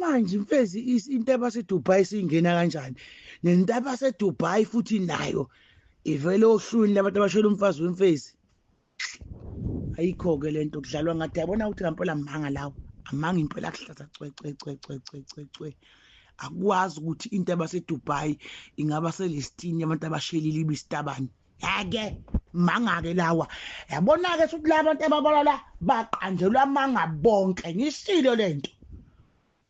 Manje imfezi into abaseDubai singena kanjani? Nento abaseDubai futhi nayo ivele ohlwini labantu abashela umfazi wemfezi. Ayikho-ke le nto kudlalwa ngathi, yabona ukuthi ngampela amanga lawo, amanga impela akuhlaza cwe cwe cwe cwe cwe cwe cwe. Akwazi ukuthi into abaseDubai ingaba selistini yabantu abashelile ibisitabane. Yake manga-ke lawa, yabona-ke futhi la bantu ababalwa la baqanjelwa amanga bonke. Ngishilo le nto,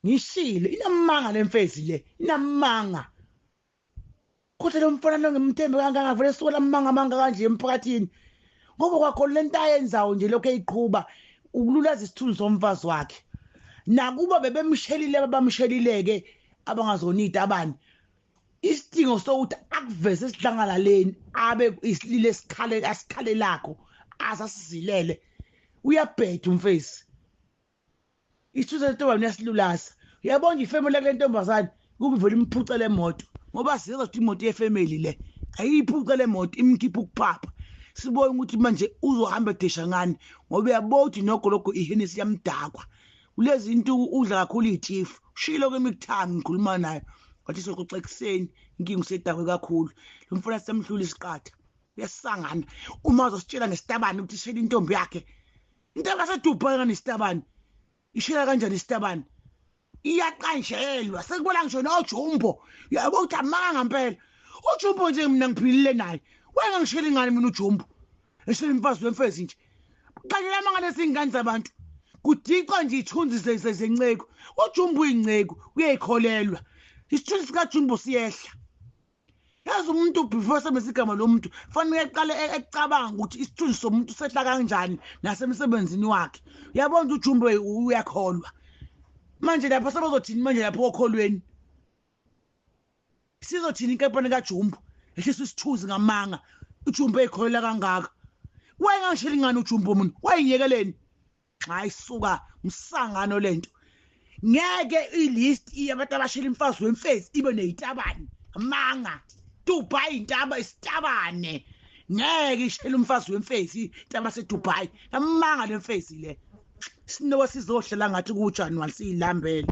ngishilo, inamanga le mfezi le, inamanga. Kodwa lo mfana lo ngimthembe kangaka, vele suka lamanga amanga kanje emphakathini, ngoba kwakhona lento ayenzayo nje lokho eyiqhuba ukululaza isithunzi somfazi wakhe. Nakuba bebemshelile abamshelile-ke abangazona iy'tabane, isidingo sokuthi akuveze esidlangalaleni abe isililo esikhale asikhalelakho asasizilele. Uyabheda umfezi, isithunzi sentombazane uyasilulaza. Uyabona nje ifemeli kule ntombazane kube ivele imphuce le moto, ngoba sizwa ukuthi imoto yefemeli le ayiyiphuce le moto, imkhipha ukuphapha. Sibone ukuthi manje uzohamba edesha ngani, ngoba uyabona ukuthi nogologo ihenesi yamdakwa. Kulezi ntuku udla kakhulu iy'tshifu. Ushilo kimi kuthanga ngikhuluma naye, wathi soxoxa ekuseni, inkinga usedakwe kakhulu. Lo mfana semhlula isiqatha, uyasangana uma uzositshela ngesitabane ukuthi ishela intombi yakhe. Into yaseDubai ngani isitabane, ishela kanjani isitabane? Iyaqanjelwa, sekubona ngisho noJumbo. Uyabo ukuthi amanga ngempela uJumbo nje, mina ngiphilile naye, wayengangishela ingane mina uJumbo, eshela umfazi wemfezi nje. Qanjela amanga lezingane zabantu, kudicwa nje ithunzi zenceku. UJumbo uyinceku, uyayikholelwa, isithunzi sikaJumbo siyehla. Yazi umuntu before sebenzisa igama lomuntu fanele eqale ecabanga ukuthi isithunzi somuntu sehla kanjani nasemsebenzini wakhe. Uyabona ukuthi uJumbo uyakholwa manje, lapho sebazothini manje lapho okholweni? Sizothini inkampani kaJumbo ehlisa isithuzi ngamanga? UJumbo eyikholela kangaka, wayengangishela ingane uJumbo mina, wayinyekeleni? Hayi suka, msangano lento. Ngeke ilist yabantu abashela imfazi wemfezi ibe neyitabane, amanga. Dubai intaba isitabane, ngeke ishele umfazi wemfezi intaba seDubai, amanga lemfezi le. Sinoba sizohlela ngathi kuJanuary siyilambele.